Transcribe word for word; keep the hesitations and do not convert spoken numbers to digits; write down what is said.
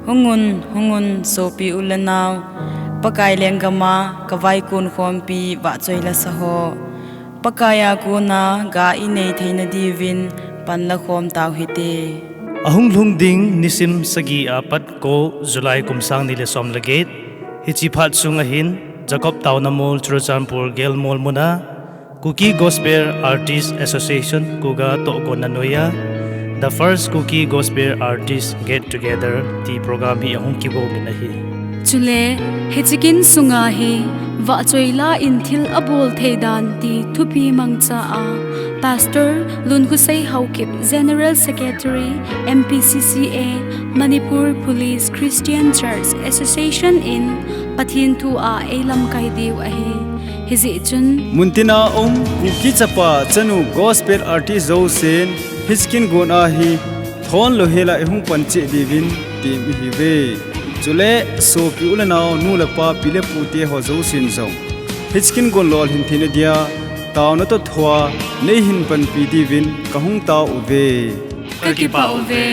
Hungun, hungun, sopi u le nau, Pakai lenggam a kavaikon khompi vahchoi la sa ho, Pakai a kona ga inei theina diuvin pan la khom tau hite. Ahung lhung ding nisim sagi a pat ko July kum sang ni le som le get, hiche phat sunga hin Jacob Taona Mol, Churachandpur Gelmol muna Kuki Gospel Artist Association, KUGA tohgonna noiya The First Kuki Gospel Artist Get Together ti program hi ahung kigong in ahi. Chule, hiche kin sunga hi vahchoi la in thil abol thei dan ti thupi mangcha a Pastor Lunkhosei Haokip, General Secretary, M P C C A, Manipur Police Christian Church Association in Pathen thu a eilamkai diu ahi. Hijeh chun, muntina um Kuki chapa chanu gospel artist jousen hiche kin gon a hi thon louhela ihung pan cheh diuvin tem ihiuve. Chule sopi u le nao, nu le pa, pi le pute ho jousen jong hiche kin gon lolhin theina dia taona toh thoa neihin panpi diuvin kahung tao uve. Kakipah uve.